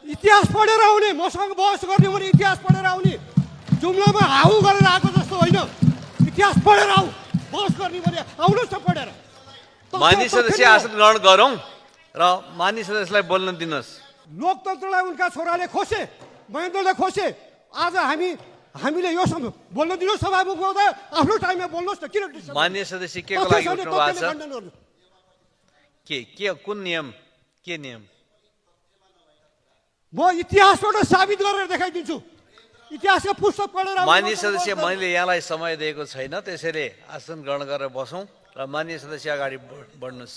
इतिहास पढेर आउने, मसँग बहस गर्ने भने इतिहास पढेर आउने, जुम्लामा हाउ गरेर आएको जस्तो होइन। इतिहास पढेर आऊ, बहस गर्ने भने आउनुहोस् न पढेर। माननीय सदस्य आसन ग्रहण गरौँ र माननीय सदस्यलाई बोल्न दिनुहोस्। लोकतन्त्रलाई उनका छोराले खोसे, महेन्द्रले खोसे। आज हामीले यो बोल्न दिनुहोस् सभामुख महोदय, आफ्नो टाइममा बोल्नुहोस् न। किन माननीय सदस्य के को लागि उठ्नु भएको छ? के कुन नियम, के नियम? म इतिहासबाट साबित गरेर देखाइदिन्छु। इतिहासका पुस्तक पढेर। माननीय सदस्य, मैले यहाँलाई समय दिएको छैन, त्यसैले आसन ग्रहण गरेर बसौँ र माननीय सदस्य अगाडि बढ्नुहोस्।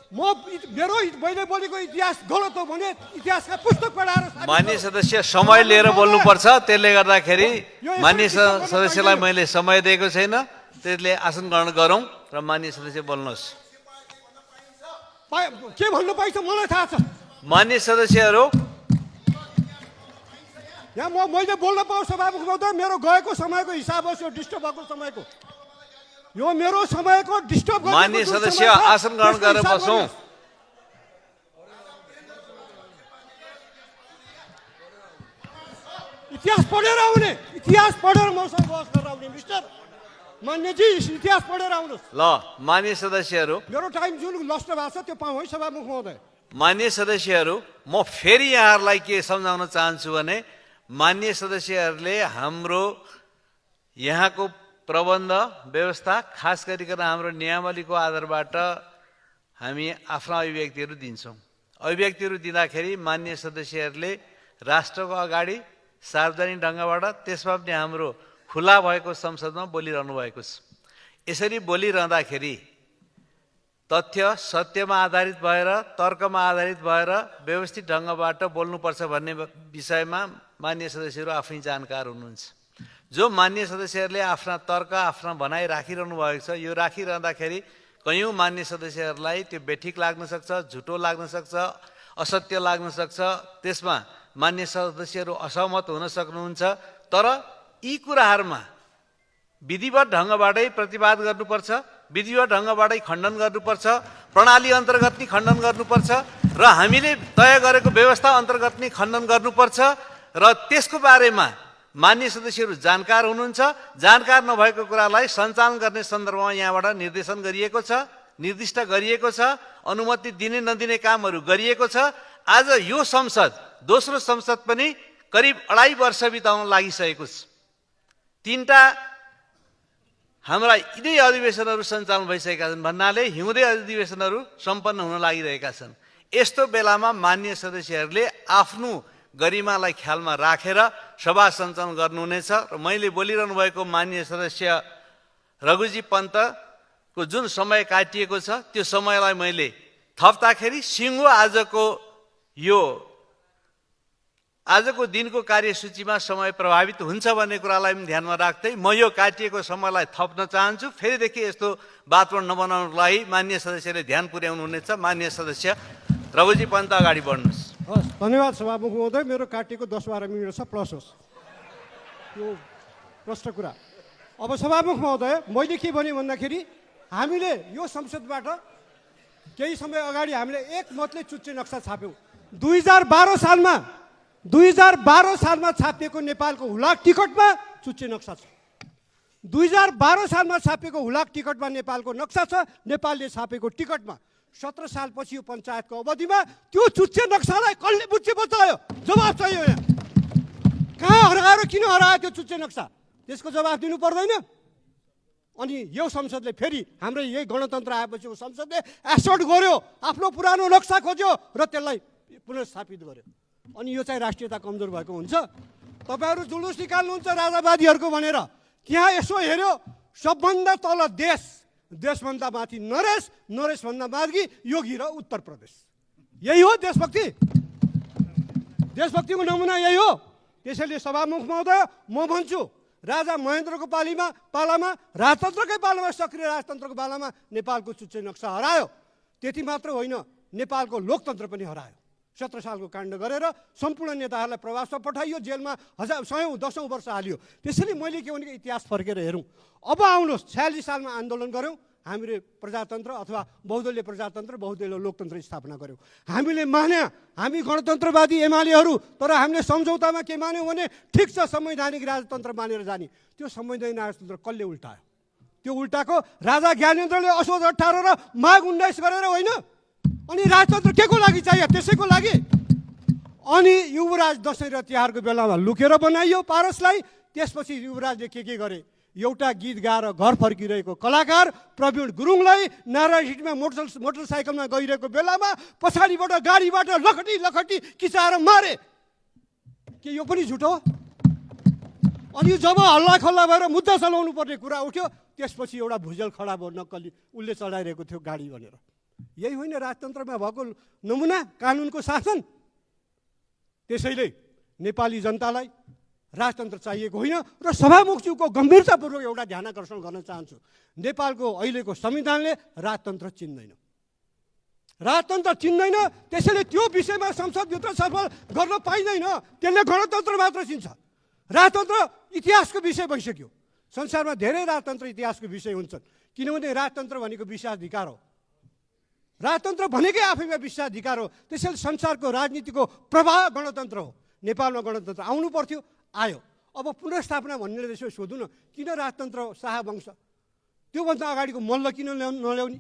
मैले बोलेको इतिहास गलत हो भने इतिहासका पुस्तक पढाएर। माननीय सदस्य समय लिएर बोल्नुपर्छ, त्यसले गर्दाखेरि माननीय सदस्यलाई मैले समय दिएको छैन, त्यसले आसन ग्रहण गरौँ र माननीय सदस्य बोल्नुहोस्। के भन्नु पाइन्छ मलाई थाहा छ। माननीय सदस्यहरू, यहाँ मैले बोल्न पाऊँ सभामुख महोदय, मेरो गएको समयको हिसाब होस्, यो डिस्टर्ब भएको समयको, यो मेरो समयको डिस्टर्ब। माननीय सदस्य आसन ग्रहण गरेर बसौँ। इतिहास पढेर आउने, इतिहास पढेर मसँग बहस गरेर आउने। मिस्टर मान्यजी, इतिहास पढेर आउनुहोस्। ल माननीय सदस्यहरू, मेरो टाइम जुन नष्ट भएको छ त्यो पाऊँ है सभामुख महोदय। माननीय सदस्यहरू, म फेरि यहाँहरूलाई के सम्झाउन चाहन्छु भने माननीय सदस्यहरूले हाम्रो यहाँको प्रबन्ध व्यवस्था, खास गरिकन हाम्रो नियमावलीको आधारबाट हामी आफ्ना अभिव्यक्तिहरू दिन्छौँ। अभिव्यक्तिहरू दिँदाखेरि माननीय सदस्यहरूले राष्ट्रको अगाडि सार्वजनिक ढङ्गबाट, त्यसमा पनि हाम्रो खुला भएको संसदमा बोलिरहनु भएको छ। यसरी बोलिरहँदाखेरि तथ्य सत्यमा आधारित भएर, तर्कमा आधारित भएर व्यवस्थित ढङ्गबाट बोल्नुपर्छ भन्ने विषयमा माननीय सदस्यहरू आफै जानकार हुनुहुन्छ। जो माननीय सदस्यहरूले आफ्ना तर्क, आफ्ना भनाइ राखिरहनु भएको छ, यो राखिरहँदाखेरि कयौँ माननीय सदस्यहरूलाई त्यो बेठिक लाग्न सक्छ, झुटो लाग्न सक्छ, असत्य लाग्न सक्छ। त्यसमा माननीय सदस्यहरू असहमत हुन सक्नुहुन्छ। तर यी कुराहरूमा विधिवत ढङ्गबाटै प्रतिवाद गर्नुपर्छ, विधिवत ढङ्गबाटै खण्डन गर्नुपर्छ, प्रणाली अन्तर्गत नै खण्डन गर्नुपर्छ र हामीले तय गरेको व्यवस्था अन्तर्गत नै खण्डन गर्नुपर्छ। र त्यसको बारेमा माननीय सदस्यहरू जानकार हुनुहुन्छ। जानकार नभएको कुरालाई सञ्चालन गर्ने सन्दर्भमा यहाँबाट निर्देशन गरिएको छ, निर्दिष्ट गरिएको छ, अनुमति दिने नदिने कामहरू गरिएको छ। आज यो संसद, दोस्रो संसद पनि करिब 2.5 वर्ष बिताउन लागिसकेको छ। 3टा हाम्रा यिनै अधिवेशनहरू सञ्चालन भइसकेका छन् भन्नाले हिउँदे अधिवेशनहरू सम्पन्न हुन लागिरहेका छन्। यस्तो बेलामा माननीय सदस्यहरूले आफ्नो गरिमालाई ख्यालमा राखेर सभा सञ्चालन गर्नुहुनेछ। र मैले बोलिरहनु भएको माननीय सदस्य रघुजी पन्तको जुन समय काटिएको छ, त्यो समयलाई मैले थप्दाखेरि सिङ्गो आजको दिनको कार्यसूचीमा समय प्रभावित हुन्छ भन्ने कुरालाई पनि ध्यानमा राख्दै म यो काटिएको समयलाई थप्न चाहन्छु। फेरिदेखि यस्तो वातावरण नबनाउनको लागि माननीय सदस्यले ध्यान पुर्याउनु हुनेछ। माननीय सदस्य रघुजी पन्त अगाडि बढ्नुहोस्। हस्, धन्यवाद सभामुख महोदय। मेरो काटिएको 10-12 मिनट छ, प्लस होस् यो प्रश्न कुरा। अब सभामुख महोदय, मैले के भने भन्दाखेरि हामीले यो संसदबाट केही समय अगाडि हामीले एकमतले चुच्चे नक्सा छाप्यौँ। 2012 सालमा छापिएको नेपालको हुलाक टिकटमा चुच्चे नक्सा छ। 2012 सालमा छापिएको हुलाक टिकटमा नेपालको नक्सा छ। नेपालले छापेको टिकटमा 17 सालपछि यो पञ्चायतको अवधिमा त्यो चुच्चे नक्सालाई कसले बुच्चे बचायो? जवाब चाहियो यहाँ। कहाँ हराएर किन हरायो त्यो चुच्चे नक्सा? त्यसको जवाब दिनु पर्दैन? अनि यो संसदले फेरि हाम्रो यही गणतन्त्र आएपछि यो संसदले एसोर्ट गर्यो, आफ्नो पुरानो नक्सा खोज्यो र त्यसलाई पुनर्स्थापित गर्यो। अनि यो चाहिँ राष्ट्रियता कमजोर भएको हुन्छ। तपाईँहरू जुलुस निकाल्नुहुन्छ राजावादीहरूको भनेर, त्यहाँ यसो हेऱ्यो सबभन्दा तल देश, देशभन्दा माथि नरेश, नरेशभन्दा माथि योगी र उत्तर प्रदेश। यही हो देशभक्ति? देशभक्तिको नमुना यही हो। त्यसैले सभामुख महोदय, म भन्छु राजा महेन्द्रको पालामा राजतन्त्रकै पालामा, सक्रिय राजतन्त्रको पालामा नेपालको चुच्चे नक्सा हरायो। त्यति मात्र होइन, नेपालको लोकतन्त्र पनि हरायो। 17 सालको काण्ड गरेर सम्पूर्ण नेताहरूलाई प्रवासमा पठाइयो, जेलमा सयौँ 10औं वर्ष हालियो। त्यसैले मैले के भनेको इतिहास फर्केर हेरौँ। अब आउनुहोस्, 46 सालमा आन्दोलन गऱ्यौँ, हामीले प्रजातन्त्र अथवा बहुदलीय प्रजातन्त्र बहुदलीय लोकतन्त्र स्थापना गर्यौँ। हामीले मान्या हामी गणतन्त्रवादी एमालेहरू, तर हामीले सम्झौतामा के मान्यौँ भने ठिक छ संवैधानिक राजतन्त्र मानेर जाने। त्यो संवैधानिक राजतन्त्र कसले उल्टायो? त्यो उल्टाको राजा ज्ञानेन्द्रले असोज 18 र माघ 19 गरेर होइन। अनि राजतन्त्र के को लागि चाहियो? त्यसैको लागि। अनि युवराज दसैँ र तिहारको बेलामा लुकेर बनाइयो पारसलाई। त्यसपछि युवराजले के गरे? एउटा गीत गाएर घर फर्किरहेको कलाकार प्रवीण गुरुङलाई नारायण हिटमा मोटरसाइकलमा गइरहेको बेलामा पछाडिबाट गाडीबाट लखटी लखटी किचाएर मारे। के यो पनि झुटो? अनि जब हल्ला खल्ला भएर मुद्दा चलाउनु पर्ने कुरा उठ्यो, त्यसपछि एउटा भुजेल खडा भयो नक्कली, उसले चलाइरहेको थियो गाडी भनेर। यही होइन राजतन्त्रमा भएको नमुना, कानुनको शासन। त्यसैले नेपाली जनतालाई राजतन्त्र चाहिएको होइन। र सभामुखज्यूको गम्भीरतापूर्वक एउटा ध्यान आकर्षण गर्न चाहन्छु। नेपालको अहिलेको संविधानले राजतन्त्र चिन्दैन। राजतन्त्र चिन्दैन, त्यसैले त्यो विषयमा संसदभित्र छलफल गर्न पाइँदैन। त्यसले गणतन्त्र मात्र चिन्छ। राजतन्त्र इतिहासको विषय भइसक्यो। संसारमा धेरै राजतन्त्र इतिहासको विषय हुन्छन्, किनभने राजतन्त्र भनेको विशेषाधिकार हो। राजतन्त्र भनेकै आफैमा विशेषाधिकार हो। त्यसैले संसारको राजनीतिको प्रवाह गणतन्त्र हो। नेपालमा गणतन्त्र आउनु पर्थ्यो, आयो। अब पुनर्स्थापना भन्नेले त्यसो सोधौँ न, किन राजतन्त्र शाहवंश? त्योभन्दा अगाडिको मल्ल किन नल्याउने?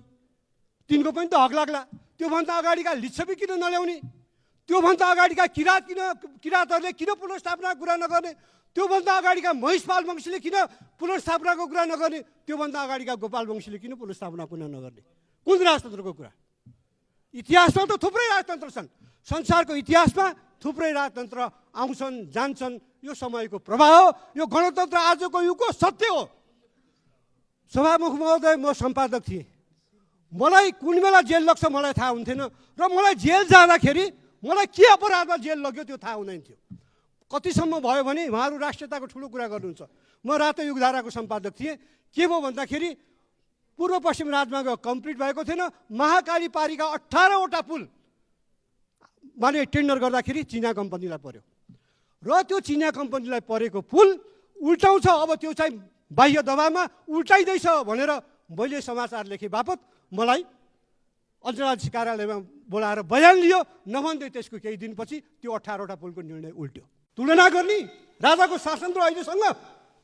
तिनको पनि त हक लाग्ला। त्योभन्दा अगाडिका लिच्छवी किन नल्याउने? त्योभन्दा अगाडिका किराँतहरूले किन पुनर्स्थापनाको कुरा नगर्ने? त्योभन्दा अगाडिका महिषपाल वंशीले किन पुनर्स्थापनाको कुरा नगर्ने? त्योभन्दा अगाडिका गोपाल वंशीले किन पुनर्स्थापनाको कुरा नगर्ने? कुन राजतन्त्रको कुरा? इतिहासमा त थुप्रै राजतन्त्र छन्। संसारको इतिहासमा थुप्रै राजतन्त्र आउँछन् जान्छन्। यो समयको प्रभाव हो। यो गणतन्त्र आजको युगको सत्य हो। सभामुख महोदय, म सम्पादक थिएँ। मलाई कुन बेला जेल लाग्छ मलाई थाहा हुन्थेन, र मलाई जेल जाँदाखेरि मलाई के अपराधमा जेल लग्यो त्यो थाहा हुँदैन थियो। कतिसम्म भयो भने उहाँहरू राष्ट्रियताको ठुलो कुरा गर्नुहुन्छ। म रातो युगधाराको सम्पादक थिएँ। के भयो भन्दाखेरि पूर्व पश्चिम राजमार्ग कम्प्लिट भएको थिएन। महाकाली पारीका 18वटा पुल माने टेन्डर गर्दाखेरि चिना कम्पनीलाई पर्यो, र त्यो चिना कम्पनीलाई परेको पुल उल्टाउँछ। अब त्यो चाहिँ बाह्य दबावमा उल्टाइँदैछ भनेर मैले समाचार लेखे बापत मलाई अन्तर्राज्य कार्यालयमा बोलाएर बयान लियो। नभन्दै त्यसको केही दिनपछि त्यो 18वटा पुलको निर्णय उल्ट्यो। तुलना गर्ने राजाको शासन र अहिलेसँग।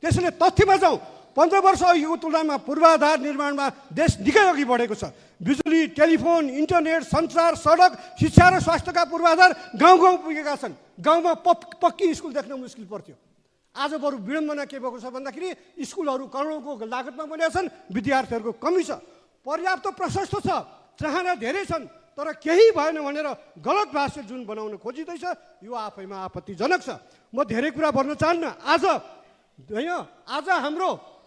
त्यसैले तथ्यमा जाउँ। 15 वर्ष अघिको तुलनामा पूर्वाधार निर्माणमा देश निकै अघि बढेको छ। बिजुली, टेलिफोन, इन्टरनेट, सञ्चार, सडक, शिक्षा र स्वास्थ्यका पूर्वाधार गाउँ गाउँ पुगेका छन्। गाउँमा पक्की स्कुल देख्न मुस्किल पर्थ्यो। आज बरु विडम्बना के भएको छ भन्दाखेरि स्कुलहरू करोडौँको लागतमा बनेका छन्, विद्यार्थीहरूको कमी छ। पर्याप्त प्रशस्त छ, चाहना धेरै छन्, तर केही भएन भनेर गलत भाष्य जुन बनाउन खोजिँदैछ यो आफैमा आपत्तिजनक छ। म धेरै कुरा भन्न चाहन्न।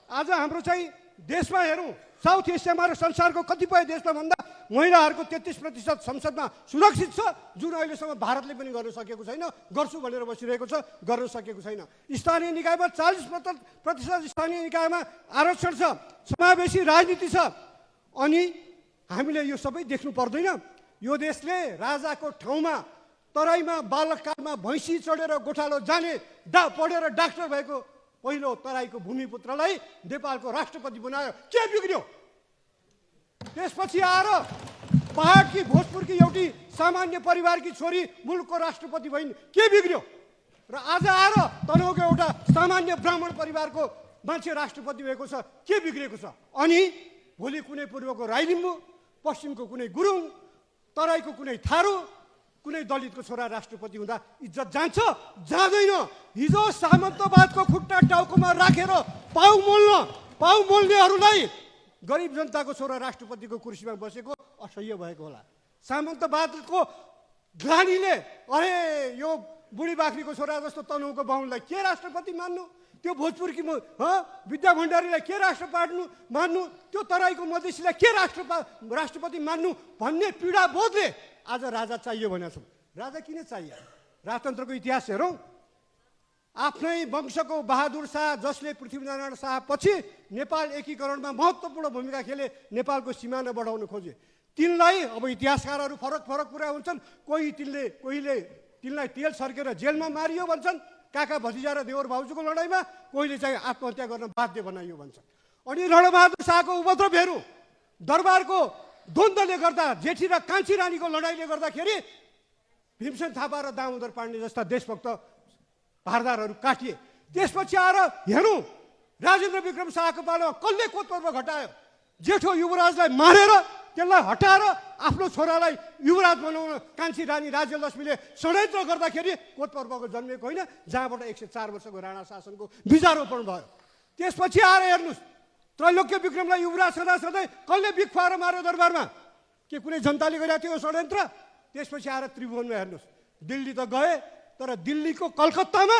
आज हाम्रो चाहिँ देशमा हेरौँ, साउथ एसियामा र संसारको कतिपय देशमा भन्दा महिलाहरूको 33% संसदमा सुरक्षित छ, जुन अहिलेसम्म भारतले पनि गर्न सकेको छैन। गर्छु भनेर बसिरहेको छ, गर्न सकेको छैन। स्थानीय निकायमा 40% स्थानीय निकायमा आरक्षण छ, समावेशी राजनीति छ। अनि हामीले यो सबै देख्नु पर्दैन। यो देशले राजाको ठाउँमा तराईमा बालककालमा भैँसी चढेर गोठालो जाने पढेर डाक्टर भएको पहिलो तराईको भूमिपुत्रलाई नेपालको राष्ट्रपति बनायो। के बिग्रियो? त्यसपछि आएर पहाडकी भोजपुरकी एउटी सामान्य परिवारकी छोरी मुलुकको राष्ट्रपति भइन्। के बिग्रियो? र आज आएर तनहुँको एउटा सामान्य ब्राह्मण परिवारको मान्छे राष्ट्रपति भएको छ। के बिग्रेको छ? अनि भोलि कुनै पूर्वको राई लिम्बू, पश्चिमको कुनै गुरुङ, तराईको कुनै थारू, कुनै दलितको छोरा राष्ट्रपति हुँदा इज्जत जान्छ? जाँदैन। हिजो सामन्तवादको खुट्टा टाउकोमा राखेर पाउ मोल्नेहरूलाई गरिब जनताको छोरा राष्ट्रपतिको कुर्सीमा बसेको असह्य भएको होला। सामन्तवादको ग्लानीले अरे यो बुढी बाख्रीको छोरा जस्तो तनहुँको बाहुनलाई के राष्ट्रपति मान्नु? त्यो भोजपुरकी विद्या भण्डारीलाई के राष्ट्रपति मान्नु? त्यो तराईको मधेसीलाई के राष्ट्रपति मान्नु भन्ने पीडा बोधले आज राजा चाहियो भनेको छौँ। राजा किन चाहियो? राजतन्त्रको इतिहास हेरौँ। आफ्नै वंशको बहादुर शाह जसले पृथ्वीनारायण शाह पछि नेपाल एकीकरणमा महत्त्वपूर्ण भूमिका खेले, नेपालको सिमाना बढाउन खोजे। तिनलाई अब इतिहासकारहरू फरक कुरा हुन्छन्। तिनलाई तेल सर्केर जेलमा मारियो भन्छन्, काका भतिजा र देवर भाउजूको लडाइँमा। कोहीले चाहिँ आत्महत्या गर्न बाध्य बनाइयो भन्छन्। अनि रणबहादुर शाहको उपद्रव हेरौँ। दरबारको द्वन्द्वले गर्दा, जेठी र कान्छी रानीको लडाइँले गर्दाखेरि भीमसेन थापा र दामोदर पाण्डे जस्ता देशभक्त भारदारहरू काटिए। त्यसपछि आएर हेरौँ राजेन्द्र विक्रम शाहको पालामा कसले कोतपर्व घटायो। जेठो युवराजलाई मारेर त्यसलाई हटाएर आफ्नो छोरालाई युवराज बनाउन कान्छी रानी राज्यलक्ष्मीले षड्यन्त्र गर्दाखेरि कोतपर्वको जन्मेको होइन, जहाँबाट 104 वर्षको राणा शासनको बीजारोपण भयो। त्यसपछि आएर हेर्नुहोस् त्रैलोक्य विक्रमलाई युवराज सधैँ कसले बिख खुवाएर मार्यो दरबारमा, के कुनै जनताले गरेको थियो षड्यन्त्र? त्यसपछि आएर त्रिभुवनमा हेर्नुहोस्, दिल्ली त गए तर दिल्लीको कलकत्तामा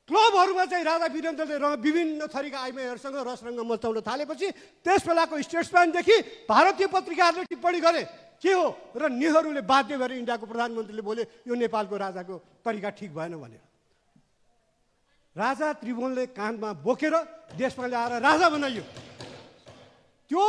क्लबहरूमा चाहिँ राजा वीरेन्द्रले विभिन्न थरीका आइमाईहरूसँग रसरङ्ग मचाउन थालेपछि त्यस बेलाको स्टेट्सम्यानदेखि भारतीय पत्रिकाहरूले टिप्पणी गरे के हो र नेहरूले बाध्य भएर इन्डियाको प्रधानमन्त्रीले बोले यो नेपालको राजाको तरिका ठिक भएन भनेर। राजा त्रिभुवनले काँधमा बोकेर देशमा ल्याएर राजा बनाइयो। त्यो